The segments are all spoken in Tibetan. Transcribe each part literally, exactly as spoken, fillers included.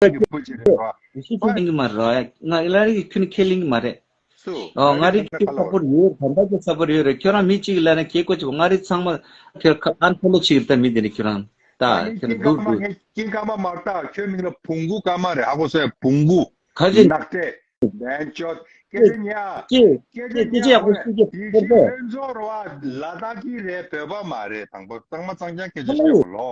ཀྱི་བུ་ཅིག་རེད་བ། ཡེ་ཤེས་ཕུན་ཚོགས་ལེན་གྱི་མ་རེད། ང་ལ་རིགས་ཁྱོད་ནི་ཁས་ལེན་གྱི་མ་རེད། སུ། ཨོ། ང་རིགས་ཁྱོད་ཁ་ལོ་སཔོར་ཡོད། ད་ལྟ་ཁྱོད་སཔོར་ཡོད་རེད། ཁྱོད་རང་མི་གཅིག་ལ་ན་ཁྱེད་ཀོ་ཅིག་ང་རིགས་ཚང་མ་ཁྱོད་ཁ་ཨན་ཕོ་ལོ་བྱེད་ཀྱི་རེད། ད་མི་དེ་ནི་ཁྱོད་རང་ད་ཁྱོད་ཀྱི་ཀ་འདུག་མ་འདུག་ངས་ཀྱི་ཀ་མ་མར་ད་ཁྱོད་མིང་ལ་བུང་གུ་ཀ་མ་རེད། ཧ་གོ་སོང་། བུང་གུ། ག་ཅི། ནག་ཏྲེ། བན་ཅོད། སྐད་ཆ་ཉ། ཀྱེ། སྐད་ཆ་ཀྱེ། སྐད་ཆ་ཉ་ཡག་པོ་ཤོད་ཀྱི། ཡེ་ཤེས་ཕུན་ཚོགས་རེད་བ། ལ་དྭགས་ཀྱི་རེད། བོད་པ་མ་རེད། དང་པོ་གཙང་མ་གཙང་རྐྱང་སྐད་ཆ་བཤད་པ་ལོ།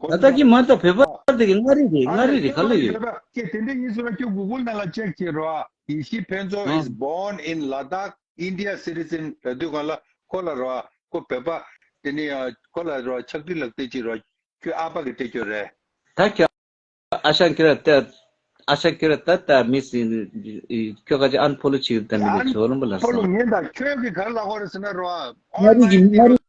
ལ་དྭགས་ཀྱི་མ་རེད། ད་བོད་པ་དེ་གི་མངའ་རིས་རེད། མངའ་རིས་རེད། ག་ལ་ཡོད། ཀྱེ་དེ་འདྲ་ཡིན་ཟེར་ན་ཁྱོད་གུ་གུལ་ནང་ལ་ཅེག་བྱེད་རོགས། ཡེ་ཤེས་ཕུན་ཚོགས་is born in Ladakh, India citizen ལབ་དུས་གང་ལ་ཁོ་ལ་རོགས། ཁོ་བོད་པ། དེ་ནི་ཁོ་ལ་རོགས་ཕྱག་བྲིས་ལག་བརྡ་ཅིག་རོགས། ཁྱོད་ཨ་ཕ་གི་སྤྲད་རྒྱུ་རེད། ད་ཁྱོད་ཨ་ཞང་ཁྱོད་ར་ད་ཨ་ཞང་ཁྱོད་ར་ད་ད་མི་སྲིད། ཁྱོད་ག་ཅི་ཨན་ཕོ་ལོ་བྱེད་ད་མི་དེ་ཇོ་རོན་པོ་ལ་ཕོ་ལོ་སང་ངན་ད་ཁྱོད་ཀྱི་གར་ལ་ཧོ་རེ་ཟེར་ན་རོགས། མངའ་རིས་ཀྱི་མངའ་རིས།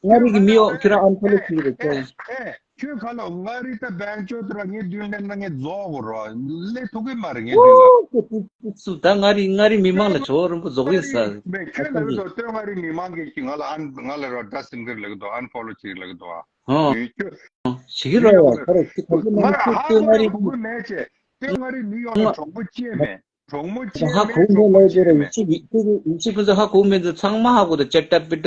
མངའ་རིས་ཀྱི་མི་ཡོད་ཁྱོད་རང་ཨན་ཕོ་ལོ་ཨེ་བྱེད་རེད་ཨེ་ཁྱོད། ཨེ་ཁྱོད་ག་ལ་མངའ་རིས་ད་བན་ཅོ་ད་ར་ངས་མདུན་ལེན་ན་ངས་རྫོགས་གོ་རོགས། ལས་ཐུག་གི་མ་རེད་ངས་མདུན་ལ། ཨོ་ཀྱེ་ཀྱེ་ཀྱེ་ཀྱེ་སུ་ད་མངའ་རིས་མངའ་རིས་མི་མང་ལ་ཇོ་རོན་པོ་རྫོགས་ཡིན་ས། མེད་ཁྱོད་ལ་རོགས་སྟོད་མངའ་རིས་མི་མང་གིས་ང་ལ་ཨན་ང་ལ་རོགས་སྒྲ་སེམས་ཁིར་ལ་གི་འདུག་ཨན་ཕོ་ལོ་བྱེད་ལ་གི་འདུག་ཨ། ཨོ། ཡོད་ཁྱོད། ཞིག་གི་རོ་ཡ་ཁ་རོ་ཅི་ཁ་ཅི་མ་ང་ཅི་ཧ་སྟོད་མངའ་རིས་གོ་གི་མེད་ཅེ། སྟོད་མངའ་རིས་ནིའུ་ཡོག་ལ་གྲོགས་པོ་ཅེ་མེད། གྲོགས་མོ་ཅེ་ཧ་མེད། གོ་གི་གྲོགས་མོ་མེད་ཅེ་ཅེ་མེད། ཡིན་ཅི་ཕུན་ཚོགས་ཧ་གོ་མེད་འདུག་ཚང་མ་ཧ་གོ་འདུག་ཅེ་ཏ་པི་ཏ་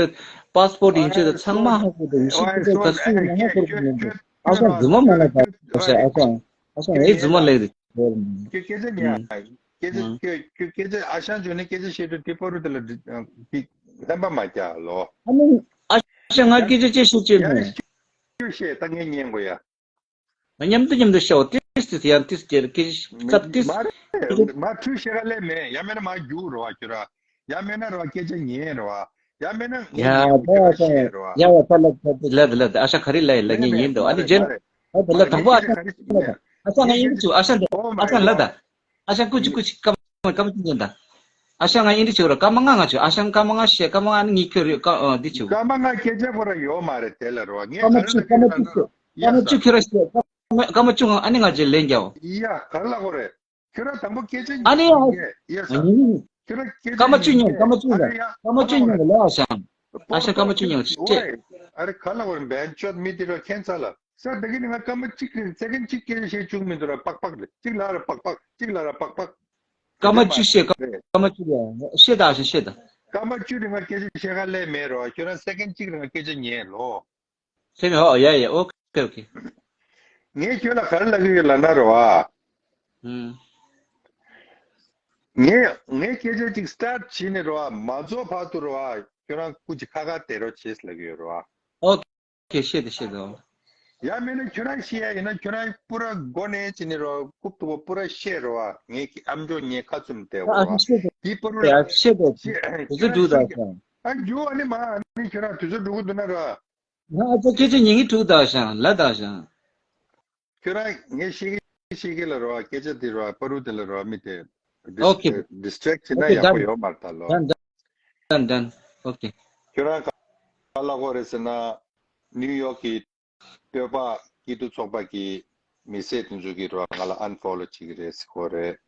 པཱ་སི་པོར་ཡིན་ཅི་འདུག་ཚང་མ་ཧ་གོ་འདུག་ཡིན་ཅི་ཕུན་ཚོགས་ད་སུ་ཡིན་ན་ཧ་གོ་གི་མེད་འདུག་ཨ་ཞང་རྫུན་མ་མ་ལབ་ད། ཨ་ཞང་ཨ་ཞང་ཨ་ཞང་ཨེ་རྫུན་མ་ལབ་རེད། ཁྱོད་སྐད་ཆ་ཉན། ཨ། སྐད་ཆ་ཨ། ཁྱོད་ཁྱོད་སྐད་ཆ་ཨ་ཞང་བྱུང་ནས་སྐད་ཆ་བཤད་དུས་དེ་པ་རུ་དེ་ལ་འདི་ཨ་འདི་ལྷན་པ་མ་རྒྱག་ལོ། ཨ་ནི་ཨ་ཞང་ང་སྐད་ཆ་ཅི་བཤད་ཅེས་ཡ་མེད། ཁྱོད་བཤད་ད་ངས་ཉན་དགོས་ཡ། ང་མཉམ་དུ་མཉམ་དུ་བཤད་འོ། ཏིས་ཏིས་ཡང་ཏིས་ཀྱེ་སྐད་ཆ་མ་ཚབ་ཏིས། མ་རེད་མ་འཁྲུལ་བཤད་ག་ལས་མེད། ཡ་མེད་ན་མ་རྒྱུག་རོ་བ་ཁྱོད་ར། ཡ་མེད་ན་རོ་བ་སྐད་ཆ་ཉན་རོ་བ། ཡ་མེད་ན་ངས་ཡ་ཉན་རོ་ཁྱོད་ར་བཤད་རོ་བ། ཡ་ཡ་ད་ལ་ད་ལ་ད་ལ་ད་ཨ་ཞང་ག་རེ་ལབ་ཡིན་ལབ་ངས་ཉན་འདུག་ཨ་ནི་རྗེས་ལ་ད་ལ་དང་པོ་ཨ་ཞང་ཨ་ཞང་ང་ཡིན་ཆུ་ཨ་ཞང་ད་ཨ་ཞང་ལ་ད་ཨ་ཞང་ཀུ་ཅི་ཀུ་ཅི་ཀ་མ་ཀ་མ་ཅི་ཉན་ད། ཨ་ཞང་ང་ཨིན་དྲི་ཆུ་ར་ཀ་མ་ང་ང་ཆུ་ཨ་ཞང་ཀ་མ་ང་ཤེ་ཀ་མ་ང་ནི་ངི་ཁྱོད་རེ་ཀ་ཨ་འདི་ཆུ་ཀ་མ་ང་སྐད་ཆ་ཁོ་ར་ཡོད་མ་རེད་དེ་ལ་རོ་བ་ངས་ཀ་མ་ག་རེ་ཆུ་ལབ་ཀ་མ་ཡིན་ལབ་ན་ཆུ་རོ་ཀ་མ་ཆུ་ཁྱོད་ར་ཤེ་ཀ་མ་ཀ་མ་ཆུ་ང་ཨ་ནི་ང་རྗེས་ལན་རྒྱག་འོ། ཡ་ག་རེ་ལབ་གོ་རེད། ཁྱོད་རང་དང་པོ་སྐད་ཆ་ཨ་ནི་ཡ། ཡེ་ཡེ་ས། ཨ་ནི། ཁྱོད་རང་སྐད་ཆ་ཀ་མ་ཅུ་ཉན་ཀ་མ་ཅུ་ཉན་ཀ་མ་ཅུ་ཉན་ལ་ཨ་ཞང་། ཨ་ཞང་ཀ་མ་ཅུ་ཉན་ཅེས། ཨ་རེ་ག་ལ་བར་འབན་ཆོད་མི་དེ་ར་ཁྱེད་ཚ་ལ་ས་དེ་གི་ནི་ང་ཀ་མ་གཅིག་གི་སེ་ཀེན་གཅིག་སྐད་ཆ་བཤད་བཅུག་མི་འདུག་ར་པག་པག་རེད། གཅིག་ལ་ར་པག་པག་གཅིག་ལ་ར་པག་པག་ཀ་མ་ཅུ་བཤད་ཀ་མ་ཅུ་ཡ་བཤད་ད་ཨ་ཞང་བཤད་ད། ཀ་མ་ཅུ་རིང་ང་སྐད་ཆ་བཤད་ག་ལས་མེད་རོ། ཁྱོད་རང་སེ་ཀེན་གཅིག་རིང་ང་སྐད་ཆ་ཉན་ལོ། སེམས་ཨོ་ཡ་ཡ་ཨོ་ཁེ་ཨོ་ཁེ། ངས་ཁྱོད་ལ་ག་རེ་ལབ་ཀྱི་ཡོད་ལབ་ན་རེད་བ། ཨུམ། ངས་ངས་སྐད་ཆ་ཅིག་སི་ཊར་ཊི་བྱས་ནས་རེད་བ། མ་རྫོགས་བར་དུ་རེད་བ། ཁྱོད་རང་སྐུ་མཁྱེན་ཁ་ཁ་བསྡད་རོགས་བྱེད་ལབ་ཀྱི་ཡོད་རེད་བ། ཨོ་ཁེ་ཤེས་དེ་ཤེས་དོ། ཡང་མིན་ན་ཁྱོད་རང་ཤེས་ཡ་ཡིན་ན་ཁྱོད་རང་པུ་ར་མགོ་ནས་བྱས་ནས་རེད་བ། རྐུབ་ཏུ་བ་པུ་ར་ཤེས་རེད་བ། ངས་ཁྱེད་ཨ་མཆོག་ངས་ཁ་བཙུམ་བསྡད་ཡོད་རེད་བ། དེ་པུ་ར་ཤེས་དོ། དུས་ཚོད་འགྲོ་ད་ཁྱོད་རང་ཤེས་ཡ། ཨ་འགྱུར་བ་ནི་མ་ནི་ཁྱོད་རང་དུས་ཚོད་འགྲོ་གི་འདུག་ན་རེད་བ། ང་ཨ་ཅག་སྐད་ཆ་ཉན་གི་འདུག་ད་ཞང་ལ་ད་ཞང་། ཁྱོད་རང་ངས་ཤེས་ཀྱི་ཤེས་ཀྱི་ལ་རོ་བ། སྐད་ཆ་དེ་རོ་བ་པ་རུ་དེ་ལ་རོ་བ་མི་དེ་ཨོ་ཁེ། ཌིས་ཊེག་བྱེད་ན་ཡག་པོ་ཡོད་མ་རེད་ད་ལོ། ཌན་ཌན་ཌན་ཨོ་ཁེ། ཁྱོད་རང་ག་ལ་གོ་རེད་ཟེར་ན་ནིའུ་ཡོག་གི་སྟོད་པ་སྐྱིད་སྡུག་ཚོགས་པ་གི་མི་སེར་དེ་ཚོ་གིས་རོ་ང་ལ་ཨན་ཕོ་ལོ་བྱེད་ཀྱི་རེད་ཟེར་གོ་རེད།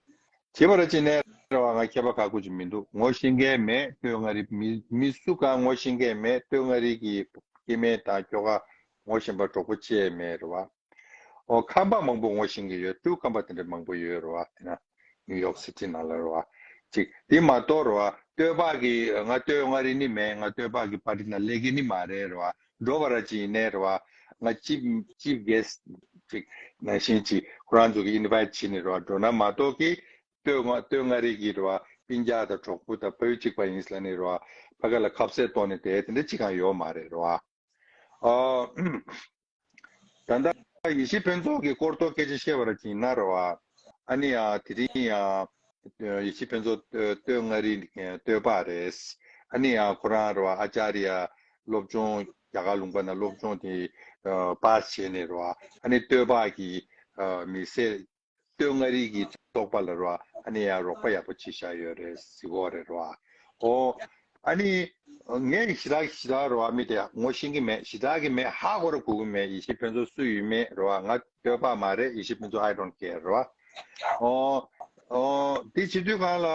བྱེད་པ་ར་ཅི་ནས་རོ་ང་མཁས་པ་ཁག་ཁུ་ཅིག་མི་འདུག་ངོ་ཤེས་མཁན་མེད། སྟོད་མངའ་རིས་མི་མི་སུ་གང་ངོ་ཤེས་མཁན་མེད། སྟོད་མངའ་རིས་ཀྱི་སྐྱེ་དམན་དང་ཁྱོ་ག་ངོ་ཤེས་པ་གྲོགས་པོ་ཅི་ཡང་མེད་རོ་བ། ཨོ་ཁམས་པ་མང་པོ་ངོ་ཤེས་ཀྱི་ཡོད། སྤྲུལ་ཁམས་པ་དེ་འདྲ་མང་པོ་ཡོད་རོ་བ། དེ་ན་ནིའུ་ཡོག་སི་ཊི་ནང་ལ་རོ་བ། ཅིག་དེ་མ་གཏོགས་རོ་བ། སྟོད་པ་གི་ང་སྟོད་མངའ་རིས་ནི་མེད། ང་སྟོད་པ་གི་པར་ཊི་ནང་སླེབས་ཀྱི་ནི་མ་རེད་རོ་བ། འགྲོ་བ་ར་ཅིག་ཡིན་ནའི་རེད་བ། ང་ཅིབ་ཅིབ་གེ་སི་ཊི་ཅིག་ནང་བཞིན་ཅིག་ཁོ་རང་ཚོ་གི་ཨིན་ཝའི་ཊི་བྱས་ནས་རེད་བ། འགྲོ་ན་མ་གཏོགས་ཀི་སྟོད་མངའ་སྟོད་མངའ་རིས་ཀྱི་རེད་བ། སྤུན་ཀྱག་དང་གྲོགས་པོ་དང་ཕ་ཡུལ་གཅིག་པ་ཡིན་ཟེར་ནས་རེད་བ། ཕ་ག་ལ་ཁ་ཟས་གཏོང་ནས་བསྡད་དེ་འདྲ་ཅིག་གང་ཡོད་མ་རེད་རེད་བ། ཨ། ད་ལྟ་ཡེ་ཤེས་ཕུན་ཚོགས་ཀྱི་སྐོར་ཐོག་སྐད་ཆ་བཤད་པ་ར་ཅིག་ཡིན་ན་རེད་བ། ཨ་ནི་ཡ་དེ་རིང་ཡ་ཡེ་ཤེས་ཕུན་ཚོགས་སྟོད་མངའ་རིས་སྟོད་པ་རེད། ཨ་ནི་ཡང་ཁོ་རང་རེད་བ། ཨ་ཅཱརྱ་སློབ་སྦྱོང་རྒྱ་གར་ལུང་པ་ནང་སློབ་སྦྱོང་དེ་པཱ་སི་བྱས་ནས་རེད་བ། ཨ་ནི་སྟོད་པ་གི་མི་སེར་སྟོད་མངའ་རིས་ཀྱི་ཚོགས་པ་ལ་རེད་བ། ཨ་ནི་ཡང་རོགས་པ་ཡག་པོ་བྱེད་བཞག་ཡོད་རེད་ཟེར་གོ་རེད་རེད་བ། ཨོ། ཨ་ནི་ངས་ཞེ་དྲག་ཞེ་དྲག་རེད་བ། མི་དེ་ངོ་ཤེས་ཀྱི་མེད། ཞེ་དྲག་གི་མེད། ཧ་གོ་ར་གོ་གི་མེད། ཡེ་ཤེས་ཕུན་ཚོགས་སུ་ཡིན་མེད་རེད་བ། ང་སྟོད་པ་མ་རེད། ཡེ་ཤེས་ཕུན་ཚོགས་I don't care རེད་བ། ཨོ། ཨོ། དེ་བྱེད་དུས་གང་ལ་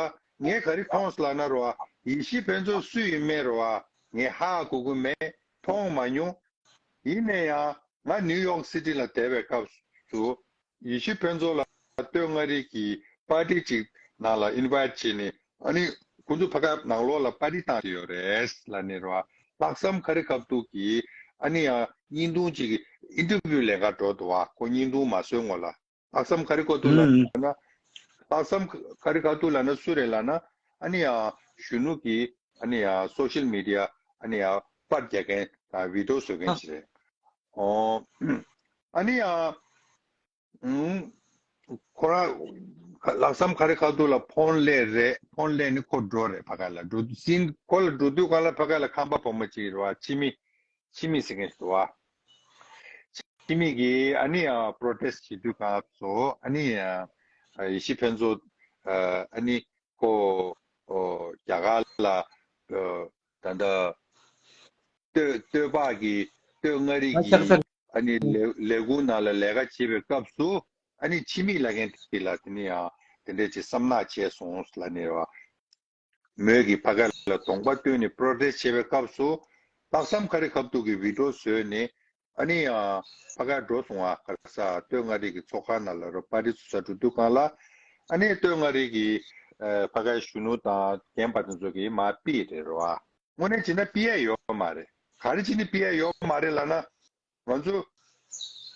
ངས་ག་རེ་མཐོང་སོང་ལབ་ན་རེད་བ། ཡེ་ཤེས་ཕུན་ཚོགས་སུ་ཡིན་མེད་རེད་བ། ངས་ཧ་གོ་གི་མེད། མཐོང་མ་མྱོང་། ཡིན་ན་ཡང་ང་ནིའུ་ཡོག་སི་ཊི་ལ་བསྡད་པའི་སྐབས་སུ་ ཡེ་ཤེས་ཕུན་ཚོགས་ལ་སྟོད་མངའ་རིས་ཀྱི་པར་ཊི་ཅིག་ནང་ལ་ཨིན་ཝའི་ཊི་བྱས་ནས། ཨ་ནི་ཁོང་ཚོ་ཕ་ག་ནང་ལོགས་ལ་པར་ཊི་བཏང་བཞིན་ཡོད་རེད་ལབ་ནས་རེད་བ། ལྷག་བསམ་ཁ་རི་ཁ་ཐུག་གིས་ཨ་ནི་ཡང་བརྙན་ཐུང་ཅིག་གི་ཨིན་ཊར་བིའུ་ལེན་ག་འགྲོ་འདུག་བ། ཁོ་བརྙན་ཐུང་མ་བཟོས་སྔོན་ལ། ལྷག་བསམ་ཁ་རི་ཁ་ཐུག་ལབ་ན། ལྷག་བསམ་ཁ་རི་ཁ་ཐུག་ལབ་ན་སུ་རེད་ལབ་ན། ཨ་ནི་ཡང་གཞོན་ནུ་གི་ཨ་ནི་ཡང་སོ་ཤལ་མི་ཌི་ཡ་ཨ་ནི་ཡང་པར་རྒྱག་མཁན་དང་བི་ཌི་ཡོ་བཟོ་མཁན་ཞིག་རེད། ཨོ། ཨ་ནི་ཡང་ཁོ་རང་ལྷག་བསམ་ཁ་རི་ཁ་ཐུག་ལ་ཕོན་སླེབས་རེད། ཕོན་སླེབས་ནས་ཁོ་འགྲོ་རེད། ཕ་ག་ལ་འགྲོ་དུས་ཟིན། ཁོ་ལ་འགྲོ་དུས་སྒང་ལ་ཕ་ག་ལ་ཁམས་པ་བུ་མོ་གཅིག་རེད་བ། ཕྱི་མི། ཕྱི་མི་ཟེར་མཁན་ཞིག་འདུག་བ། ཕྱི་མི་གིས་ཨ་ནི་ཨ་པྲོ་ཊེ་སི་བྱེད་དུས་སྒང་ཚོ་ཨ་ནི་ཨ་ཡེ་ཤེས་ཕུན་ཚོགས་ཨ་ནི་ཁོ་ཨོ་རྒྱ་གར་ལ་ཨ་ད་ལྟ་སྟོད་སྟོད་པ་གི་སྟོད་མངའ་རིས་ཀྱི་ཨ་ནི་ལས་ལས་ཁུངས་ནང་ལ་ལས་ཀ་བྱེད་པའི་སྐབས་སུ་ཨ་ནི་ཕྱི་མི་ལབ་མཁན་དེ་ལ་དེ་ནི་ཡང་དེ་འདྲས་ཅིག་བསམ་ནག་བྱས་སོང་ལབ་ནས་བ། མོས་ཀྱིས་ཕ་ག་ལ་གདོང་པ་སྟོན་ནས་པྲོ་ཊེ་སི་བྱེད་པའི་སྐབས་སུ། ལྷག་བསམ་ཁ་རི་ཁ་ཐུག་གི་བི་ཌི་ཡོ་བཟོས་ནས་ཨ་ནི་ཡང་ཕ་ག་འགྲོ་སོང་བ། ག་རེ་ཟ། སྟོད་མངའ་རིས་ཀྱི་ཚོགས་ཁང་ནང་ལ་རོ་པར་ཊི་ཚུགས་ས་འགྲོ་དུས་སྒང་ལ་ཨ་ནི་སྟོད་མངའ་རིས་ཀྱི་ཨ་ཕ་གའི་གཞོན་ནུ་དང་རྒན་པ་དེ་ཚོ་གིས་མར་ཕུད་རེད་རོ་ཨ། དངོས་གནས་བྱས་ན་ཕུད་ཡ་ཡོད་མ་རེད། ག་རེ་བྱས་ནས་ཕུད་ཡ་ཡོད་མ་རེད་ལབ་ན། ང་ཚོ་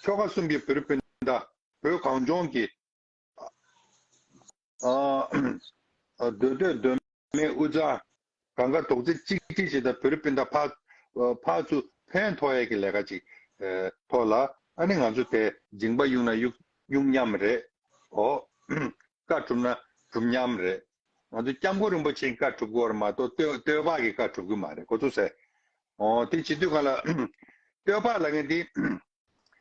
ཆོལ་ཁ་གསུམ་གྱི་བོད་རིགས་སྤུན་ཟླ། བོད་གངས་ལྗོངས་ཀྱི་ཨ་ཨ་མདོ་སྟོད་མདོ་སྨད་དབུས་གཙང་གང་ག་རྡོག་རྩ་གཅིག་སྒྲིལ་བྱས་དང་བོད་རིགས་སྤུན་ཟླ་ཕར་ཕར་ཚུར་ཕན་ཐོགས་ཡས་ཀྱི་ལས་ཀ་ཅིག་ཨ་ཐོག་ལ་ཨ་ནི་ང་ཚོ་དེ་མཇིང་པ་གཡུག་ན་གཡུག་གཡུག་མཉམ་རེད། ཨོ། བཀའ་སྒྲུབ་ན་སྒྲུབ་མཉམ་རེད། ང་ཚོ་སྐྱབས་མགོན་རིན་པོ་ཆེའི་བཀའ་སྒྲུབ་དགོས་རེད་མ་གཏོགས་སྟོད་སྟོད་པ་གི་བཀའ་སྒྲུབ་གི་མ་རེད། གོ་ཚུགས་སེ། ཨོ། དེ་བྱེད་དུས་སྒང་ལ་སྟོད་པ་ལབ་མཁན་དེ།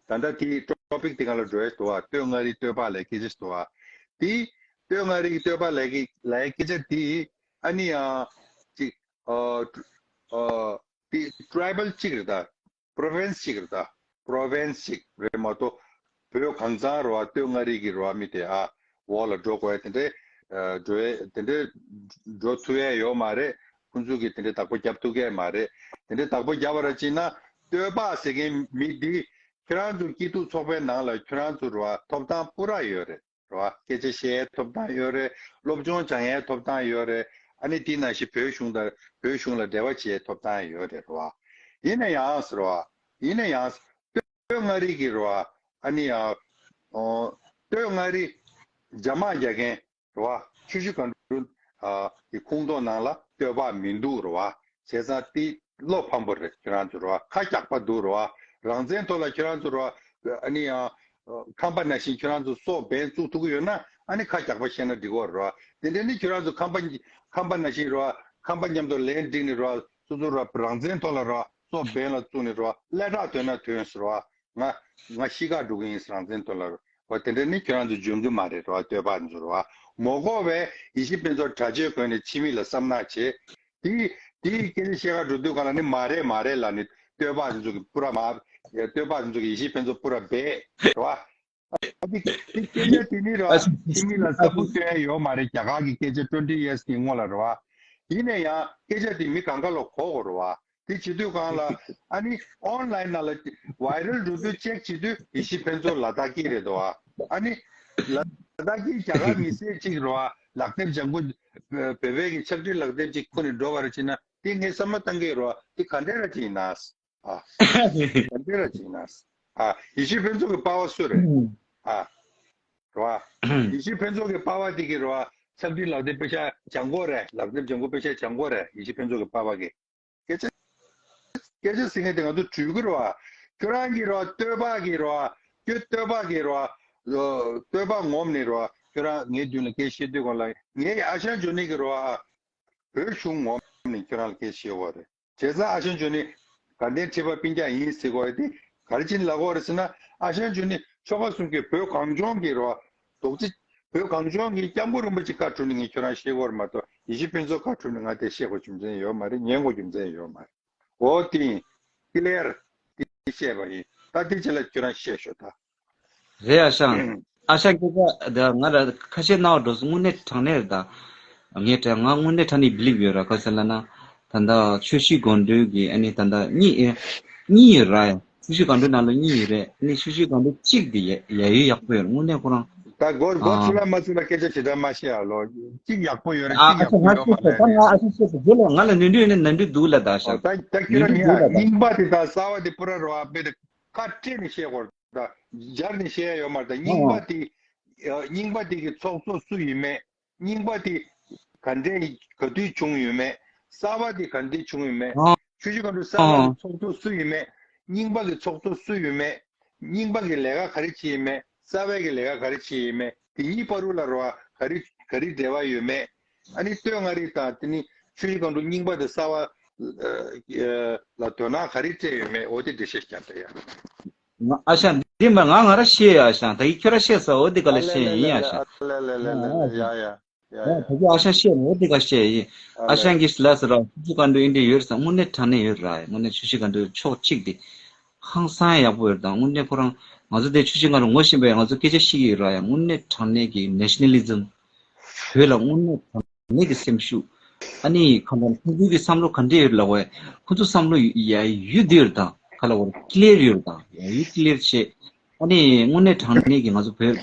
ད་ལྟ་དེའི་ཊོ་པིག་དེ་སྒང་ལ་འགྲོ་ཡས་འདུག་བ། སྟོད་མངའ་རིས་སྟོད་པ་ལབ་སྐད་ཆ་ཞིག་འདུག་བ། དེ་སྟོད་མངའ་རིས་སྟོད་པ་ལབ་ཀྱི་ལབ་ཡས་སྐད་ཆ་དེ་ཨ་ནི་ཡང་ཅིག་ཨ་ཨ་དེ་ཊི་རའི་བལ་གཅིག་རེད་ད། པྲོ་ཝིན་སི་གཅིག་རེད་ད། པྲོ་ཝིན་སི་གཅིག་རེད་མ་གཏོགས། བོད་གང་ཚང་རེད་བ། སྟོད་མངའ་རིས་ཀྱི་རེད་བ། མི་དེ་ཨ་འོག་ལ་འགྲོ་དགོས་ཡས་དེ་འདྲའི་ཨ་འགྲོ་ཡས་དེ་འདྲའི་འགྲོ་ཐུབ་ཡས་ཡོད་མ་རེད། ཁོང་ཚོ་གིས་དེ་འདྲའི་བདག་པོ་རྒྱབ་ཐུབ་ཀྱི་མ་རེད། དེ་འདྲའི་བདག་པོ་རྒྱབ་པ་ར་བྱས་ན་སྟོད་པ་ཟེར་མཁན་མི་འདི་ཁྱོད་རང་ཚོ་སྐྱིད་སྡུག་ཚོགས་པའི་ནང་ལ་ཁྱོད་རང་ཚོ་རེད་བ། ཐོབ་ཐང་པུ་ར་ཡོད་རེད། རེད་བ། སྐད་ཆ་བཤད་ཡའི་ཐོབ་ཐང་ཡོད་རེད། སློབ་སྦྱོང་སྦྱང་ཡའི་ཐོབ་ཐང་ཡོད་རེད། ཨ་ནི་དེ་ནང་བཞིན་བོད་གཞུང་དང་བོད་གཞུང་ལ་འབྲེལ་བ་བྱེད་ཡའི་ཐོབ་ཐང་ཡོད་རེད། རེད་བ། ཡིན་ན་ཡང་ཟེར་བ། ཡིན་ན་ཡང་། སྟོད་མངའ་རིས་ཀྱི་རེད་བ། ཨ་ནི་ཡང་། ཨོ། སྟོད་མངའ་རིས་རྒྱ་དམག་རྒྱག་མཁན་རེད་བ། ཆུ་བཞི་སྒང་དྲུག་ཨ་གི་ཁོངས་གཏོགས་ནང་ལ་སྟོད་པ་མི་འདུག་རེད་བ། བྱས་ཙང་དེ་བློ་ཕམ་པོ་རེད། ཁྱོད་རང་ཚོ་རེད་བ། ཁ་གྱག་པ་འདུག་རེད་བ། རང་བཙན་ཐོག་ལ་ཁྱོད་རང་ཚོ་རེད་བ། ཨ་ནི་ཡང་ཁམས་པ་ནང་བཞིན་ཁྱོད་རང་ཚོ་སྲོག་འབེན་བཙུགས་ཐུབ་ཀྱི་ཡོད་ན། ཨ་ནི་ཁ་གྱག་པ་བཤད་ན་འགྲིག་གི་རེད་བ། དེ་འདྲ་ནི་ཁྱོད་རང་ཚོ་ཁམས་པ་ཁམས་པ་ནང་བཞིན་རེད་བ། ཁམས་པ་མཉམ་དུ་ལན་བསྒྲིགས་ནས་རེད་བ། སོ་སོ་རེད་བ། རང་བཙན་ཐོག་ལ་རེད་བ། སྲོག་འབེན་ལ་བཙུགས་ནས་རེད་བ། ཀླད་ཁྲག་ཐོན་ན་ཐོན་ཟེར་བ། ང་ང་ཤི་ཁ་འགྲོ་གི་ཡིན་ཟེར། རང་བཙན་ཐོག་ལ་རེད་བ། དེ་འདྲ་ནི་ཁྱོད་རང་ཚོ་འཇོན་གི་མ་རེད་རེད་བ། སྟོད་པ་ཚོ་རེད་བ། མ་གོ་བས་ཡེ་ཤེས་ཕུན་ཚོགས་གྲྭ་ཆས་གོན་ནས་ཕྱི་མི་ལ་བསམ་ནག་བྱེད། དེ་དེ་སྐད་ཆ་བཤད་ག་འགྲོ་དུས་སྒང་ལ་ནི་མ་རེད་མ་རེད་ལབ་ནས་སྟོད་པ་ཚོ་གི་པུ་ར་མ། སྟོད་པ་ཚོ་གི་ཡེ་ཤེས་ཕུན་ཚོགས་པུ་ར་སྦས་རེད་བ། ཨ་དེ་དེ་སྐད་ཆ་དེ་ནི་རེད་བ། ཕྱི་མི་ལ་ས་ཁུག་སྟོན་ཡ་ཡོད་མ་རེད། རྒྱ་གར་གྱི་སྐད་ཆ་twenty years་གི་སྔོན་ལ་རེད་བ། ཡིན་ན་ཡང་སྐད་ཆ་དེ་མི་གང་ག་ལ་གོ་དགོས་རེད་བ། དེ་བྱེད་དུས་སྒང་ལ་ཨ་ནི་ཨོན་ལའིན་ནང་ལ་ཝའི་རལ་འགྲོ་དུས་ཅེག་བྱེད་དུས་ཡེ་ཤེས་ཕུན་ཚོགས་ལ་དྭགས་སྐད་རེད་དོ། ཨ་ནི་ལ་དྭགས་སྐད། རྒྱ་གར་མི་སེར་གཅིག་རེད་བ། ལག་དེབ་ལྗང་ཁུ། བོད་པའི་གི་ཕྱག་བྲིས་ལག་དེབ་ཅིག་ཁུར་ནས་འགྲོ་བ་རེད་བྱས་ན། དེ་ངས་བསམ་བློ་བཏང་གི་རེད་བ། དེ་ག་འདྲ་ར་ཅིག་ཡིན་ན། ཨ། ག་འདྲ་ར་ཅིག་ཡིན་ན། ཨ། ཡེ་ཤེས་ཕུན་ཚོགས་ཀྱི་པ་ཕ་སུ་རེད། ཨ། རེད་བ། ཡེ་ཤེས་ཕུན་ཚོགས་ཀྱི་པ་ཕ་དེ་གི་རེད་བ། ཕྱག་བྲིས་ལག་དེབ་དཔེ་ཆ་ལྗང་ཁུ་རེད། ལག་དེབ་ལྗང་ཁུ་དཔེ་ཆ་ལྗང་ཁུ་རེད། ཡེ་ཤེས་ཕུན་ཚོགས་ཀྱི་པ་ཕ་གི། སྐད་ཆ། སྐད་ཆ་ཟེར་མཁན་དེ་ང་ཚོ་གྲོས་ཀྱི་རེད་བ། ཁྱོད་རང་གི་རེད་བ། སྟོད་པ་གི་རེད་བ། ཁྱོད་སྟོད་པ་གི་རེད་བ། སྟོད་པ་ངོམ་ནས་རེད་བ། ཁྱོད་རང་ངའི་མདུན་ལ་སྐད་བཤད་དུས་སྒང་ལ་ངའི་ཨ་ཞང་ཇོ་ནི་གི་རེད་བ། བོད་གཞུང་ངོམ་ནས་ཁྱོད་རང་ལ་སྐད་བཤད་ཡོད་རེད། བྱས་ཙང་ཨ་ཞང་ཇོ་ནི་དགའ་ལྡན་ཁྲི་པ་སྤུན་ཀྱག་ཡིན་ཟེར་གོ་ཡ་དེ་ག་རེ་བྱས་ནས་ལབ་ཀྱི་ཡོད་རེད་ཟེར་ན། ཨ་ཞང་ཇོ་ནི་ཆོལ་ཁ་གསུམ་གྱི་བོད་གངས་ལྗོངས་ཀྱི་རེད་བ། རྡོག་རྩ། བོད་གངས་ལྗོངས་ཀྱི་སྐྱབས་མགོན་རིན་པོ་ཆེ་བཀའ་དྲིན་ནི་ངས་ཁྱོད་རང་བཤད་ཀྱི་ཡོད་རེད་མ་གཏོགས། ཡེ་ཤེས་ཕུན་ཚོགས་བཀའ་དྲིན་ནི་ང་དེ་བཤད་དགོས་རྒྱུ་མཚན་ཡོད་མ་རེད། ཉན་དགོས་རྒྱུ་མཚན་ཡོད་མ་རེད། འོ་དེ་ཡིན། ཀི་ལེར། དེ་བཤད་པ་ཡིན། ད་དེ་རྗེས་ལ་ཁྱོད་རང་བཤད་ཤོག་ད། རེད་ཨ་ཞང་། ཨ་ཞང་སྐད་ཆ་ད་ང་ལ་ཁ་ཤས་རྣ་བར་འགྲོ་སོང་། དངོས་གནས་དྲང་གནས་རེད་ད། ངས་དྲན། ང་དངོས་གནས་དྲང་གནས་བི་ལིབ་ཡོད་ར། ག་ཟེར་ལབ་ན། ད་ལྟ་ཆུ་བཞི་སྒང་དྲུག་གི་ཨ་ནི་ད་ལྟ་གཉིས་ཨེ། གཉིས་ཡོད་ར་ཡ། ཆུ་བཞི་སྒང་དྲུག་ནང་ལ་གཉིས་ཡོད་རེད། ཨ་ནི་ཆུ་བཞི་སྒང་དྲུག་གཅིག་དེ་ཡ་ཡ་ཡོད་ཡག་པོ་ཡོད་རེད། དངོས་གནས་ཁོ་རང་། ད་མགོ་མགོ་ཨ། ཚུགས་ལ་མ་ཚུགས་ལ་སྐད་ཆ་ཞེ་དྲག་མ་བཤད་ཨ་ལོ། གཅིག་ཡག་པོ་ཡོད་རེད། ཨ་གཅིག་ཨ་ཡག་ཅག་པོ་ང་ཡོད་མ་ཤེས་ད་རེད། ང་ཨ་ཤ་ཤེས་ད་དེ་ལ་ང་ལ་ནོར་འཁྲུལ་ཡོད་ན་ནོར་འཁྲུལ་འདུག་ལ། ད་ཨོ་ཤ་ད་ད་ཁྱོད་ནོར་རང་འཁྲུལ་ཉན་འདུག་ལ། ད་རྙིང་པ་དེ་དང་གསར་བ་དེ་པུ་ར་རོ་ཨ་པེ་དེ་ཁ་སྤྲད་ནས་བཤད་དགོས་རེད། ད་སྦྱར་ནས་བཤད་ཡ་ཡོད་མ་རེད། ད་རྙིང་པ་ཨ་དེ་ཨ་རྙིང་པ་དེ་གི་ཚོགས་གཙོ་སུ་ཡིན་མེད། རྙིང་པ་དེ་ག་འདྲས་ག་དུས་བྱུང་ཡོད་མེད། གསར་པ་དེ་ག་འདྲས་བྱུང་ཡོད་མེད། ཨ་ཆུ་བཞི་སྒང་དྲུག་གསར་པ་ཨ་གི་ཚོགས་གཙོ་སུ་ཡིན་མེད། རྙིང་པ་གི་ཚོགས་གཙོ་སུ་ཡོད་མེད། རྙིང་པ་གི་ལས་ཀ་ག་རེ་བྱེད་ཡོད་མེད། གསར་པའི་གི་ལས་ཀ་ག་རེ་བྱེད་ཡོད་མེད། དེ་གཉིས་བར་དུ་ལ་རོ་ག་རེ་ག་རེ་འབྲེལ་བ་ཡོད་མེད། ཨ་ནི་སྟོད་མངའ་རིས་དང་དེ་ནི་ཆུ་བཞི་སྒང་དྲུག་རྙིང་པ་དང་གསར་པ་ལ་དོ་སྣང་ག་རེ་སྤྲད་ཡོད་མེད། འོ་དེ་འགྲེལ་བཤད་རྒྱག་དང་ཡ། ང་ཨ་ཞང་འདི་མ་ང་ང་ར་ཤེས་ཡ་ཨ་ཞང་། ད་ཡིག་ཁྱོད་ར་ཤེས་ས་འོ་འདི་ག་ལ་ཤེས་ཡིན་ཨ་ཞང་། ལ་ལ་ལ་ལ་ལ་ཡ་ཡ་ཡ་ཡ། ད་ཁྱོད་ཨ་ཞང་ཤེས་ནོ་འོ་འདི་ག་ཤེས་ཡིན། ཨ་ཨ་ལ། ཞང་གིས་ལ་ཟེར་ར་ཆུ་བཞི་སྒང་དྲུག་ཨིན་འདྲ་ཡོད་ས། དངོས་གནས་དྲང་གནས་ཡོད་ར། དངོས་གནས་ཆུ་བཞི་སྒང་དྲུག་ཕྱོགས་གཅིག་དེ་ཧང་སང་ཡག་པོ་ཡོད་ར། དངོས་གནས་ཁོ་རང་ང་ཚོ་དེ་ཆུ་བཞི་སྒང་དྲུག་ངོ་ཤེས་པས་ང་ཚོ་སྐད་ཆ་བཤད་ཀྱི་ཡོད་ར། ཡ་དངོས་གནས་དྲང་གནས་ཀྱི་ནེ་ཤ་ནལ་ལི་ཛམ། བོད་ལ་དངོས་གནས་དྲང་གནས་ཀྱི་སེམས་ཤུགས། ཨ་ནི་གང་ལྟར་ཁོང་ཚོའི་གི་བསམ་བློ་ག་འདྲས་ཡོད་ལབ་པ། ཁོང་ཚོ་བསམ་བློ་ཡ་ཡུལ་འདི་ཡོད་དང་ག་ལ་བར་ཀི་ལེར་ཡོད་དང་ཡ་ཡུལ་ཀི་ལེར་བྱེད། ཨ་ནི་དངོས་གནས་དྲང་གནས་ཀྱི་ང་ཚོ་བོད་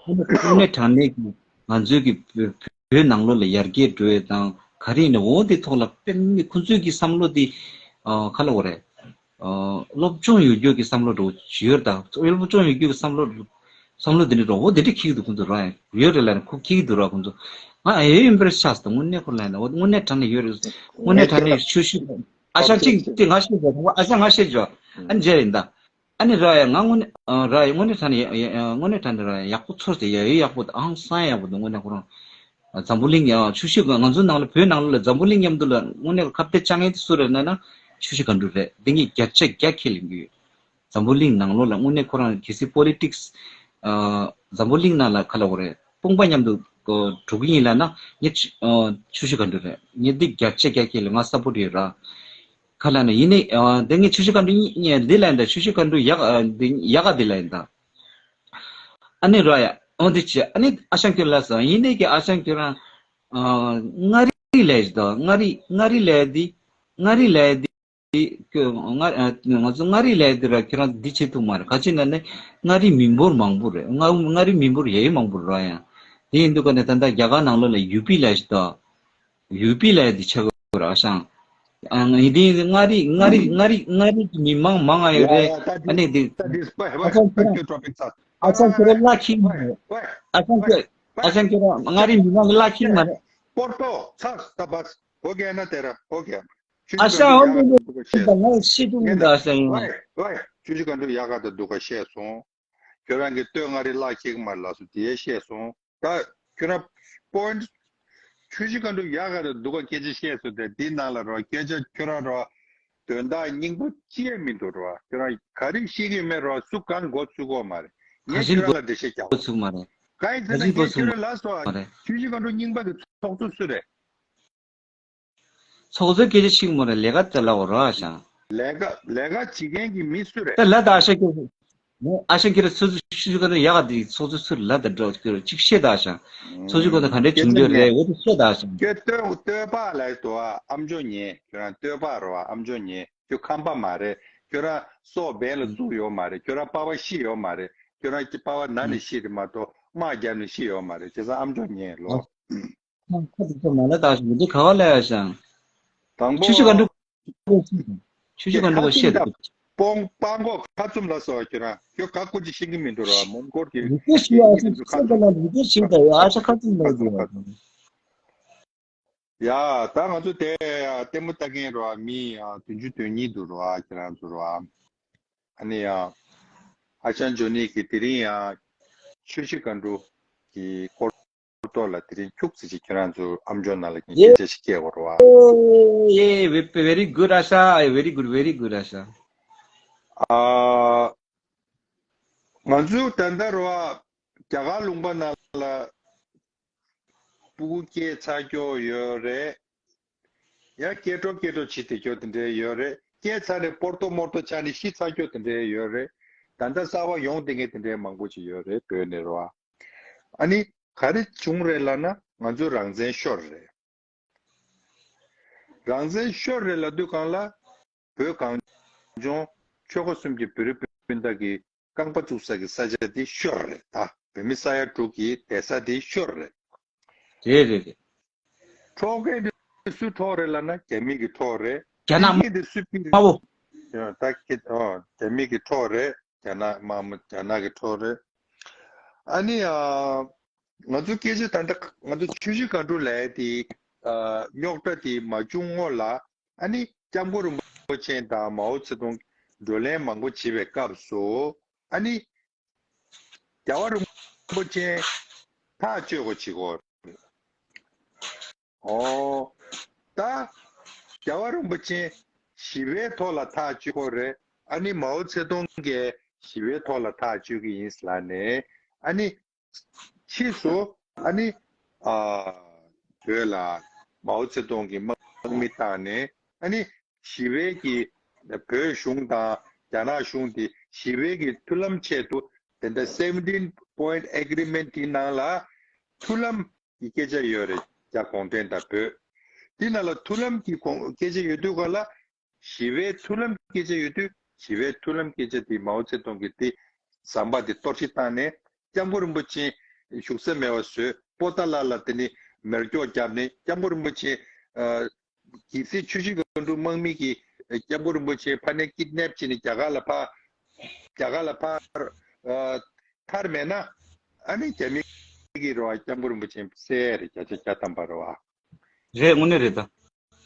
བོད་དངོས་གནས་དྲང་གནས་ཀྱི་ང་ཚོའི་གི་བོད་བོད་ནང་ལོགས་ལ་ཡར་རྒྱས་འགྲོ་ཡས་དང་ག་རེ་ཡིན་ན་འོ་དེ་ཐོག་ལ་དཔེ་མི་ཁོང་ཚོའི་གི་བསམ་བློ་དེ་ག་ལ་བར་རེད། སློབ་སྦྱོང་ཡོད་རྒྱུ་གི་བསམ་བློ་འགྲོ་ཡོད་ད། སློབ་སྦྱོང་ཡོད་རྒྱུ་གི་བསམ་བློ་བསམ་བློ་དེ་འདྲ་འགྲོ་འོ་དེ་འདྲ་ཁྱི་གི་འདུག་ཁོང་ཚོ་ར་ཡོད་རེད་ལ་ཁུ་ཁྱི་གི་འདུག་ར་ཁོང་ཚོ། ང་ཨེ་ཡོད་ཡིན་པར་ཆགས་སོང་དངོས་གནས་ཁོ་ལ་ཡིན་ན་འོ་དངོས་གནས་དྲང་གནས་ཡོད་རེད། དངོས་གནས་དྲང་གནས་ཆུ་ཤུ་ཨ་ཞང་གཅིག་དེ་ང་ཤེས་འཇོག་ཨ་ཞང་ང་ཤེས་འཇོག་ཨ་ནི་རེད་ཡིན་ད། ཨ་ནི་ར་ཡ་ང་དངོས་གནས་ར་ཡ་དངོས་གནས་དྲང་གནས་དངོས་གནས་དྲང་གནས་ར་ཡ་ཡག་པོ་ཚོར་ཏེ་ཡ་ཡོད་ཡག་པོ་ཨང་སང་ཡག་པོ་འདུག་དངོས་གནས་ཁོ་རང་། འཛམ་བུ་གླིང་ཡང་ཆུ་བཞི་ང་ཚོའི་ནང་ལ་བོད་ནང་ལ་འཛམ་བུ་གླིང་མཉམ་དུ་ལ་དངོས་གནས་ཁ་གཏད་བཅག་མཁན་དེ་སུ་རེད་ལབ་ན་ཆུ་བཞི་སྒང་དྲུག་རེད། འདི་ངས་བརྒྱ་ཆ་བརྒྱ་ཁས་ལེན་གྱི་ཡོད། འཛམ་བུ་གླིང་ནང་ལོགས་ལ་དངོས་གནས་ཁོ་རང་གལ་སྲིད་པོ་ལི་ཊིག་སི་འཛམ་བུ་གླིང་ནང་ལ་ག་ལབ་དགོས་རེད་དཔུང་པ་མཉམ་དུ་འགྲོ་གི་ཡིན་ལབ་ན་ངས་ཆུ་བཞི་སྒང་དྲུག་རེད། ངས་འདི་བརྒྱ་ཆ་བརྒྱ་ཁས་ལེན་ང་སཔོར་ཊི་ཡོད་ར། ག་ལབ་ན་ཡིན་ནའི་འདི་ངས་ཆུ་བཞི་སྒང་དྲུག་འདི་ལ་ཡིན་ད་ཆུ་བཞི་སྒང་དྲུག་ཡག་འདི་ཡག་ག་འདི་ལ་ཡིན་ད། ཨ་ནི་ར་ཡ། འོ་འདི་བྱས་ཨ་ནི་ཨ་ཞང་ཁྱོད་ལ་ཟེར་ཡིན་ནའི་ཀྱི་ཨ་ཞང་ཁྱོད་རང་། མངའ་རིས་ལས་ཞིག་དང་མངའ་རིས་མངའ་རིས་ལས་འདི། མངའ་རིས་ལས་འདི། ཁྱོད་མངའ་ང་ཚོ་མངའ་རིས་ལས་འདི་ར་ཁྱོད་རང་འདི་བྱེད་ཐུབ་མ་རེད། ག་ཅི་ན་ནི་མངའ་རིས་མི་འབོར་མང་པོ་རེད། མངའ་མངའ་རིས་མི་འབོར་ཡ་ཡི་མང་པོ་རེད་ར་ཡ། དེ་ཡིན་དུས་ཀ་ནས་ད་ལྟ་རྒྱ་གར་ནང་ལོགས་ལ་ཡུ་པི་ལས་ཞིག་དང་། ཡུ་པི་ལས་འདི་ཆགས་ཀྱི་རེད་ཨ་ཞང་། ཨ་ང་ཡི་དེ་མངའ་རིས་མངའ་རིས་མངའ་རིས་མངའ་རིས་ཀྱི་མི་མང་མང་ང་ཡོད་རེད། ཡ་ཡ་ད་ཨ་འདི་ནི་འདི་ད་འདི་སྤ་ཧེ་ཨ་ཅག་ཁྱོད་རང་ཁྱོད་ཊོ་པིག་ཚ། ཨ་ཅག་ཁྱོད་རང་བླ་ཁྱིག་མ་རེད། ཨ་ཅག་ཁྱོད་ཨ་ཅག་ཁྱོད་རང་མངའ་རིས་མི་མང་གི་བླ་ཁྱིག་མ་རེད། པོར་ཏོ་ཚ་ད་བ་ཧོ་གེ་ན་དེ་ར་ཧོ་གེ། ཨ་ཅག་ཧོ་གེ་ན་ད་ང་ཤི་དུ་མི་འདུག་ཨ་ཅག་ཡིན། ཝེ་ཝེ་ཆུ་ཆུ་ག་འདུག་ཡག་ག་ད་འདུག་ག་ཤེས་སོང་། ཁྱོད་རང་གི་སྟོད་མངའ་རིས་བླ་ཁྱིག་མ་རེད་ལགས་སོ་དེ་ཤེས་སོང་། ད་ཁྱོད་རང་པོ་ཡིན་ཊི་ཆུ་བཞི་སྒང་དྲུག་ཡག་ག་རེད་འདུག་ག་སྐད་ཆ་བཤད་སོང་དེ་འདི་ནང་ལ་རོ་སྐད་ཆ་ཁྱོད་རང་རོ་དོན་དག་སྙིང་པོ་ཅི་ཡང་མི་འདུག་རོ་ཁྱོད་རང་ག་རེ་ཤེས་ཀྱི་མེད་རོ་སུ་གང་མགོ་ཚུགས་གོ་མ་རེད། ངས་ཁྱོད་རང་ལ་འགྲེལ་བཤད་རྒྱག་གོ་ཚུགས་མ་རེད། གང་ཡིན་ཟེར་ན་ངས་ཁྱོད་རང་ལ་སོ་ཆུ་བཞི་སྒང་དྲུག་རྙིང་པ་གི་ཚོགས་གཙོ་སུ་རེད། ཚོགས་གཙོའི་སྐད་ཆ་ཤིག་མོ་རེད་ལས་ཀ་དེ་ལ་འོ་རོགས་ཨ་ཞང་། ལས་ཀ་ལས་ཀ་བྱེད་མཁན་གྱི་མི་སུ་རེད། ད་ལ་ད་ཨ་ཞང་ཁྱེད་ཨ་ཞང་ཁྱེད་ར་ཚོགས་གཙོ་ཤུ་ཤུ་ག་ནས་ཡག་ག་དེ་ཚོགས་གཙོ་སུ་རེད་ལ་ད་འགྲོ་ཁྱེད་ར་ཅིག་བཤད་ད་ཨ་ཞང་། ཚོགས་གཙོ་ག་ནས་ག་འདྲས་བྱུང་རྒྱུ་རེད་འོ་དེ་བཤད་ད་ཨ་ཞང་། ཁྱེད་སྟོད་སྟོད་པ་ལ་དོ་ཨ་ཨམ་ཅོག་ཉན་ཁྱོད་རང་སྟོད་པ་རོ་ཨ་ཨམ་ཅོག་ཉན་ཁྱོད་ཁམས་པ་མ་རེད་ཁྱོད་རང་སྲོག་འབེན་ལ་བཙུགས་ཡོད་མ་རེད་ཁྱོད་རང་པ་ཕ་ཤི་ཡོད་མ་རེད་ཁྱོད་རང་གི་པ་ཕ་ན་ནས་ཤི་རེད་མ་གཏོགས་དམག་བརྒྱབ་ནས་ཤི་ཡོད་མ་རེད་བྱས་ཙང་ཨམ་ཅོག་ཉན་ལོ། ཁ་ཁ་ཏུ་ཏུ་མ་ལ་དྭགས་ཤིག་འདི་ག་བ་ལ་ཡ་ཞང་། དང་པོ། ཆུ་ཆུ་ག་འདུག་ཆུ་ཆུ་ག་འདུག་བཤད་འདུག་སྤོང་སྤང་གོ་ཁ་བཙུམ་ལ་སོགས་ཁྱོད་རང་ཁྱོད་ག་ཀུ་ཅི་ཤེས་ཀྱི་མི་འདུག་ར་མོན་གོར་གྱི་ལུག་པ་ཞིག་ཡ་ཁྱོད་ཁ་ཚོད་ལ་ལུག་པ་ཞིག་ད་ཡ་ཨ་ཤ་ཁ་བཙུམ་ལ་འདུག་ཡ། ཡ་ད་ང་ཚོ་དེ་ལྟད་མོ་ལྟ་མཁན་ར་མི་བདུན་ཅུ་དོན་གཉིས་འདུག་ར་ཁྱེད་རང་ཚོ་ར། ཨ་ནི་ཡང་ཨ་ཅག་ཇོ་ནི་གི་དེ་རིང་ཡང་ཆུ་བཞི་སྒང་དྲུག་གི་སྐོར་ཐོག་ལ་དེ་རིང་ཁྱུག་ཙམ་ཅིག་ཁྱེད་རང་ཚོ་ཨམ་ཅོག་ནང་ལ་ཡིན་སྐད་ཆ་ཞིག་སྐྱེལ་དགོས་རེད་བ། ཨོ་ཡེ་very good ཨ་ཤ། very good very good ཨ་ཤ། ཨ་ང་ཚོ་ད་ལྟ་རེད་བ་རྒྱ་གར་ལུང་པ་ནང་ལ་སྤུ་གུ་སྐྱེས་ཚར་ཀྱོག་ཡོད་རེད། ཡང་སྐྱེ་འགྲོ་སྐྱེ་འགྲོ་བྱེད་བསྡད་ཀྱོག་དེ་འདྲའི་ཡོད་རེད། སྐྱེས་ཚར་ནས་སྤོར་ཏོ་མོར་ཏོ་ཆགས་ནས་ཤི་ཚར་ཀྱོག་དེ་འདྲའི་ཡོད་རེད། ད་ལྟ་གསར་བ་ཡོང་བསྡད་མཁན་དེ་འདྲའི་མང་པོ་ཅིག་ཡོད་རེད་བོད་ནས་རེད་བ། ཨ་ནི་ག་རེ་བྱུང་རེད་ལབ་ན་ང་ཚོའི་རང་བཙན་ཤོར་རེད། རང་བཙན་ཤོར་རེད་ལབ་དུས་སྒང་ལ་བོད་གངས་ལྗོངས་ ཆོལ་ཁ་གསུམ་གྱི་བོད་རིགས་སྤུན་ཟླ་གི་རྐང་པ་བཙུགས་ས་གི་ས་ཆ་དེ་ཤོར་རེད་ད། བོད་མི་ས་ཡ་དྲུག་གི་བསྡད་ས་དེ་ཤོར་རེད། རེད་རེད་རེད། འཕྲོག་མཁན་དེ་སུས་འཕྲོག་རེད་ལབ་ན་རྒྱ་མི་གིས་འཕྲོག་རེད། རྒྱ་ནག་འཕྲོག་མཁན་དེ་སུས་ཕུད་རེད། དམར་པོ། ཡང་ད་ཁྱེད་ཨོ་རྒྱ་མི་གིས་འཕྲོག་རེད། རྒྱ་ནག་དམར་མོ་རྒྱ་ནག་གིས་འཕྲོག་རེད། ཨ་ནི་ཨ་ང་ཚོ་སྐད་ཆ་ད་ལྟ་ང་ཚོ་ཆུ་བཞི་སྒང་དྲུག་ལབ་ཡ་དེ་ཨ་རྙོག་དྲ་དེ་མ་བྱུང་སྔོན་ལ་ཨ་ནི་སྐྱབས་མགོན་རིན་པོ་ཆེ་དང་མའོ་ཙེ་ཏུང་བགྲོ་གླེང་མང་པོ་བྱེད་པའི་སྐབས་སུ་ཨ་ནི་རྒྱལ་བ་རིན་པོ་ཆེ་ཐག་གཅོད་དགོས་བྱེད་དགོས། ཨོ། ད་རྒྱལ་བ་རིན་པོ་ཆེ་ཞི་བའི་ཐོག་ལ་ཐག་གཅོད་དགོས་རེད། ཨ་ནི་མའོ་ཙེ་ཏུང་གིས་ཞི་བའི་ཐོག་ལ་ཐག་གཅོད་ཀྱི་ཡིན་ལབ་ནས་ཨ་ནི་ཕྱིས་སུ་ཨ་ནི་ཨ་བོད་ལ་མའོ་ཙེ་ཏུང་གིས་དམག་མི་བཏང་ནས་ཨ་ནི་ཞི་བའི་གི་བོད་གཞུང་དང་རྒྱ་ནག་གཞུང་དེ་ཞི་བའི་གི་མཐུན་ལམ་ཆེད་དུ་དེ་འདྲ་seventeen point agreement དེའི་ནང་ལ་མཐུན་ལམ་གི་སྐད་ཆ་ཡོད་རེད། རྒྱ་གུང་ཁྲན་དང་བོད། དེ་ནང་ལ་མཐུན་ལམ་གྱི་གོང་སྐད་ཆ་ཡོད་དུས་ག་ལ་ཞི་བའི་མཐུན་ལམ་སྐད་ཆ་ཡོད་དུས་ཞི་བའི་མཐུན་ལམ་སྐད་ཆ་དེ་མའོ་ཙེ་ཏུང་གིས་དེ་ཟམ་པ་དེ་གཏོར་བཤིག་བཏང་ནས་སྐྱབས་མགོན་རིན་པོ་ཆེ་བཞུགས་ས་མེད་པ་བཟོས། པོ་ཏཱ་ལ་ལ་དེ་ནི་མེ་སྒྱོགས་བརྒྱབ་ནས་སྐྱབས་མགོན་རིན་པོ་ཆེ་ཨ་གལ་སྲིད་ཆུ་བཞི་སྒང་དྲུག་དམག་མི་གིས་སྐྱབས་མགོན་རིན་པོ་ཆེ་ཕ་ནས་ཀིཌ་ནེབ་བྱས་ནས་རྒྱ་གར་ལ་ཕར་རྒྱ་གར་ལ་ཕར་ཨ་ཐར་མེད་ན་ཨ་ནི་རྒྱ་མི་གིས་རེད་བ། སྐྱབས་མགོན་རིན་པོ་ཆེ་བསད་ཡ་རེད། བརྒྱ་ཆ་བརྒྱ་ཐམ་པ་རེད་བ། རེད། དངོས་གནས་རེད་ད།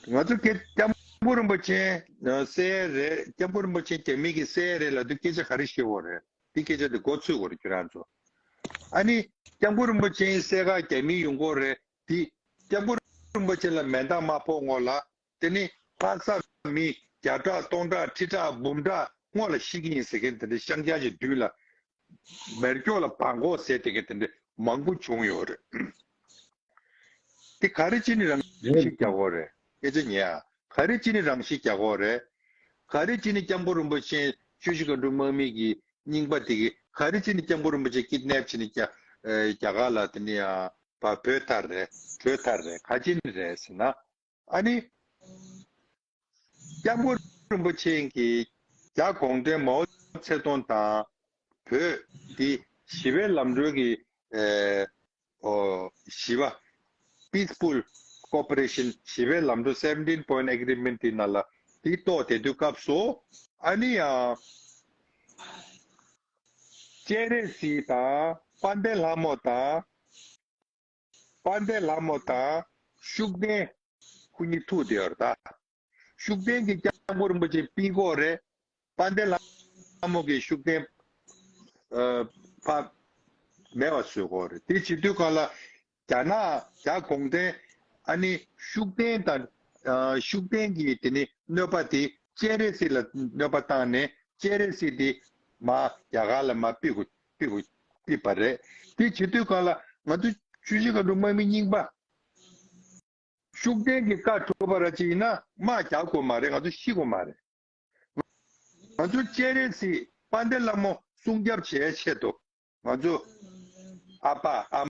ང་ཚོ་སྐད་སྐྱབས་མགོན་རིན་པོ་ཆེ་ཨ་བསད་ཡ་རེད། སྐྱབས་མགོན་རིན་པོ་ཆེ་རྒྱ་མི་གིས་བསད་ཡ་རེད་ལབ་དུས་སྐད་ཆ་ག་རེ་བཤད་དགོས་རེད། དེ་སྐད་ཆ་དེ་མགོ་ཚོས་དགོས་རེད་ཁྱོད་རང་ཚོ། ཨ་ནི་སྐྱབས་མགོན་རིན་པོ་ཆེ་བསད་ག་རྒྱ་མི་ཡོང་གི་རེད། དེ་སྐྱབས་མགོན་རིན་པོ་ཆེ་ལ་མེ་མདའ་མ་ཕོག་སྔོན་ལ་དེ་ནི་ལྷ་ས་མི་བརྒྱ་ཕྲག་སྟོང་ཕྲག་ཁྲི་ཕྲག་འབུམ་ཕྲག་སྔོན་ལ་ཤི་གི་ཡིན་ཟེར་མཁན་དེ་འདྲ་ཤང་ཅང་གི་མདུན་ལ་མེ་སྒྱོགས་ལ་བང་གོག་ཟེར་དེ་ག་དེ་འདྲ་མང་པོ་བྱུང་ཡོད་རེད། དེ་ག་རེ་བྱས་ནས་རང་ཤི་རྒྱག་གི་ཡོད་རེད། སྐད་ཆ་ཉན་ཨ། ག་རེ་བྱས་ནས་རང་ཤི་རྒྱག་གི་ཡོད་རེད། ག་རེ་བྱས་ནས་སྐྱབས་མགོན་རིན་པོ་ཆེ་ཆུ་བཞི་སྒང་དྲུག་དམག་མི་གི་རྙིང་པ་དེ་གི་ག་རེ་བྱས་ནས་སྐྱབས་མགོན་རིན་པོ་ཆེ་ཀིཌ་ནེབ་བྱས་ནས་རྒྱ་རྒྱ་གར་ལ་དེ་ནས་ཡང་བ་བོད་ཐར་རེད། བྲོས་ཐར་རེད། ག་བྱས་ནས་རེད་ཟེར་ན། ཨ་ནི། སྐྱབས་མགོན་རིན་པོ་ཆེ་གིས་རྒྱ་གུང་ཁྲན་མའོ་ཙེ་ཏུང་དང་བོད་འདི་ཞི་བའི་ལམ་གྲོན་གྱི་ཨེ་ཨོ་ཞི་བ་Peaceful Cooperation ཞི་བའི་ལམ་གྲོན་seventeen point agreement དེ་ནང་ལ་དེ་གཏོགས་བསྡད་དུས་སྐབས་སུ་ཨ་ནི་ཡང་སྤྱན་རས་གཟིགས་དང་དཔལ་ལྡན་ལྷ་མོ་དང་། དཔལ་ལྡན་ལྷ་མོ་དང་ཤུགས་ལྡན་ཁོ་གཉིས་ཐུག་བསྡད་ཡོད་རེད་ད། ཤུགས་ལྡན་གྱིས་སྐྱབས་མགོན་རིན་པོ་ཆེ་ཕུད་ཀྱི་ཡོད་རེད། དཔལ་ལྡན་ལྷ་མོ་གིས་ཤུགས་ལྡན་ཨ་ཕར་མེད་པ་བཟོ་གི་ཡོད་རེད། དེ་བྱེད་དུས་གང་ལ་རྒྱ་ནག་རྒྱ་གུང་ཁྲན་ཨ་ནི་ཤུགས་ལྡན་དང་ཨ་ཤུགས་ལྡན་གྱིས་དེ་ནི་གནོད་པ་དེ་སྤྱན་རས་གཟིགས་ལ་གནོད་པ་བཏང་ནས་སྤྱན་རས་གཟིགས་དེ་མར་རྒྱ་གར་ལ་མར་ཕུད་དགོས་ཕུད་དགོས་ཕུད་པ་རེད། དེ་བྱེད་དུས་གང་ལ་ང་ཚོ་ཆུ་བཞི་སྒང་དྲུག་དམག་མི་རྙིང་པ། ཤུགས་ལྡན་གྱི་བཀའ་གྲུབ་པ་ར་ཅིག་ཡིན་ན་དམག་རྒྱག་དགོས་མ་རེད། ང་ཚོ་ཤི་དགོས་མ་རེད། ང་ཚོ་སྤྱན་རས་གཟིགས་དཔལ་ལྡན་ལྷ་མོ་སྲུང་སྐྱོབ་བྱེད་ཆེད་དུ་ང་ཚོ་ཨ་ཕ་ཨ་